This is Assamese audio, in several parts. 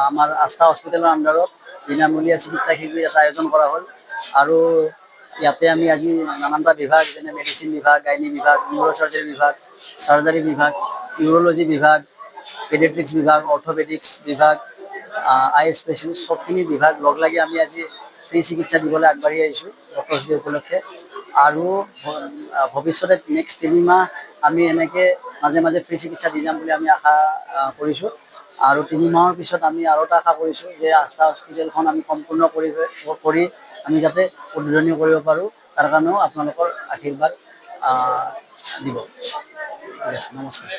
আমাৰ আস্থা হস্পিটেলৰ আণ্ডাৰত বিনামূলীয়া চিকিৎসা শিবিৰ এটা আয়োজন কৰা হ'ল। আৰু ইয়াতে আমি আজি নানানটা বিভাগ, যেনে মেডিচিন বিভাগ, গাইনী বিভাগ, নিউৰ' চাৰ্জাৰী বিভাগ, চাৰ্জাৰী বিভাগ, ইউৰ'লজি বিভাগ, পেডিয়াট্ৰিক্স বিভাগ, অৰ্থপেডিক্স বিভাগ, আই স্পেচিয়েলিষ্ট, চবখিনি বিভাগ লগ লাগি আমি আজি ফ্ৰী চিকিৎসা দিবলৈ আগবাঢ়ি আহিছোঁ ডক্টৰ্ছ ডে উপলক্ষে। আৰু ভৱিষ্যতে নেক্সট 3 মাহ আমি এনেকৈ মাজে মাজে ফ্ৰী চিকিৎসা দি যাম বুলি আমি আশা কৰিছোঁ। আৰু 3 মাহৰ পিছত আমি আৰু এটা আশা কৰিছোঁ যে আস্থা হস্পিটেলখন আমি সম্পূৰ্ণ কৰি কৰি আমি যাতে উদ্বোধনী কৰিব পাৰোঁ, তাৰ কাৰণেও আপোনালোকৰ আশীৰ্বাদ দিব। ঠিক আছে, নমস্কাৰ।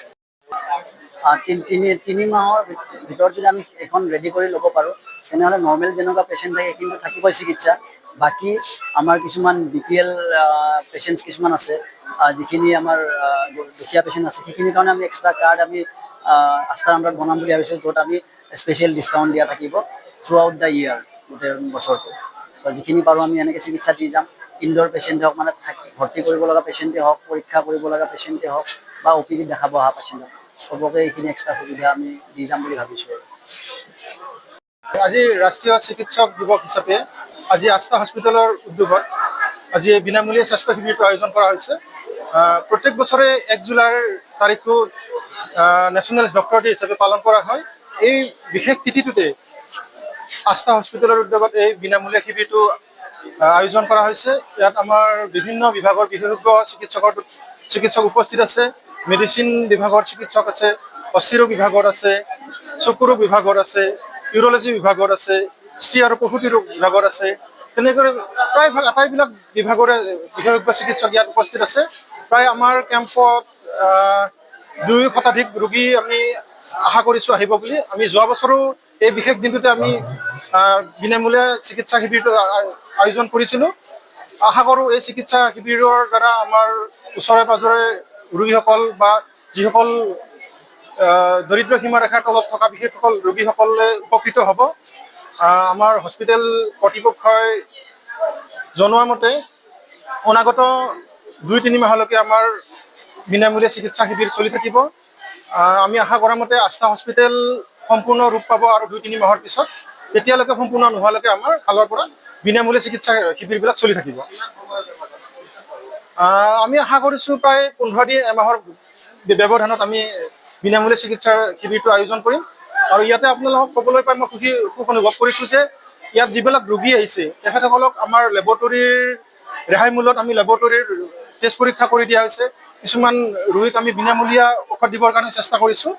তিনি তিনি তিনি মাহৰ ভিতৰত যদি আমি এইখন ৰেডি কৰি ল'ব পাৰোঁ, তেনেহ'লে নৰ্মেল যেনেকুৱা পেচেণ্ট থাকে, সেইখিনিতো থাকিবই চিকিৎসা। বাকী আমাৰ কিছুমান বিপিএল পেচেণ্টছ কিছুমান আছে, যিখিনি আমাৰ দুখীয়া পেচেণ্ট আছে, সেইখিনিৰ কাৰণে আমি এক্সট্ৰা কাৰ্ড আমি আস্থাৰ আণ্ডাৰত বনাম বুলি ভাবিছোঁ, য'ত আমি স্পেচিয়েল ডিছকাউণ্ট দিয়া থাকিব থ্ৰু আউট the year, গোটেই বছৰটো। ত' যিখিনি পাৰোঁ আমি এনেকৈ চিকিৎসা দি যাম। ইনডোৰ পেচেণ্ট হওক, মানে থাকি ভৰ্তি কৰিব লগা পেচেণ্টেই হওক, পৰীক্ষা কৰিব লগা পেচেণ্টেই হওক বা অ'পিডিত দেখাব অহা পেচেণ্ট হওক, চবকে এইখিনি এক্সট্ৰা সুবিধা আমি দি যাম বুলি ভাবিছোঁ আৰু। আজি ৰাষ্ট্ৰীয় চিকিৎসক দিৱস হিচাপে আজি আস্থা হস্পিটেলৰ উদ্যোগত আজি এই বিনামূলীয়া স্বাস্থ্য শিবিৰটো আয়োজন কৰা হৈছে। প্ৰত্যেক বছৰে 1 জুলাইৰ তাৰিখটো নেশ্যনেল ডক্টৰ ডে হিচাপে পালন কৰা হয়। এই বিশেষ তিথিটোতে আস্থা হস্পিটেলৰ উদ্যোগত এই বিনামূলীয়া শিবিৰটো আয়োজন কৰা হৈছে। ইয়াত আমাৰ বিভিন্ন বিভাগৰ বিশেষজ্ঞ চিকিৎসক উপস্থিত আছে। মেডিচিন বিভাগৰ চিকিৎসক আছে, অস্থিৰোগ বিভাগৰ আছে, চকুৰোগ বিভাগৰ আছে, ইউৰলজি বিভাগৰ আছে, স্ত্ৰী আৰু প্ৰসূতি ৰোগ বিভাগৰ আছে। তেনেদৰে প্ৰায়ভাগ আটাইবিলাক বিভাগৰে বিশেষজ্ঞ চিকিৎসক ইয়াত উপস্থিত আছে। প্ৰায় আমাৰ কেম্পত 2 শতাধিক ৰোগী আমি আশা কৰিছোঁ আহিব বুলি। আমি যোৱা বছৰো এই বিশেষ দিনটোতে আমি বিনামূলীয়া চিকিৎসা শিবিৰটো আয়োজন কৰিছিলোঁ। আশা কৰোঁ এই চিকিৎসা শিবিৰৰ দ্বাৰা আমাৰ ওচৰে পাজৰে ৰোগীসকল বা যিসকল দৰিদ্ৰ সীমাৰেখাৰ তলত থকা বিশেষসকল ৰোগীসকলে উপকৃত হ'ব। আমাৰ হস্পিটেল কৰ্তৃপক্ষই জনোৱা মতে অনাগত 2-3 মাহলৈকে আমাৰ বিনামূলীয়া চিকিৎসা শিবিৰ চলি থাকিব। আমি আশা কৰা মতে আস্থা হস্পিটেল সম্পূৰ্ণ ৰূপ পাব আৰু 2-3 মাহৰ পিছত। তেতিয়ালৈকে, সম্পূৰ্ণ নোহোৱালৈকে আমাৰ ফালৰ পৰা বিনামূলীয়া চিকিৎসা শিবিৰবিলাক চলি থাকিব। আমি আশা কৰিছোঁ প্ৰায় 15 দিন এমাহৰ ব্যৱধানত আমি বিনামূলীয়া চিকিৎসাৰ শিবিৰটো আয়োজন কৰিম। আৰু ইয়াতে আপোনালোকক ক'বলৈ পাই মই সুখ অনুভৱ কৰিছোঁ যে ইয়াত যিবিলাক ৰোগী আহিছে, তেখেতসকলক আমাৰ লেবৰেটৰীৰ ৰেহাই মূল্যত আমি লেবৰেটৰীৰ টেষ্ট পৰীক্ষা কৰি দিয়া হৈছে। কিছুমান ৰোগীক আমি বিনামূলীয়া ঔষধ দিবৰ কাৰণে চেষ্টা কৰিছোঁ।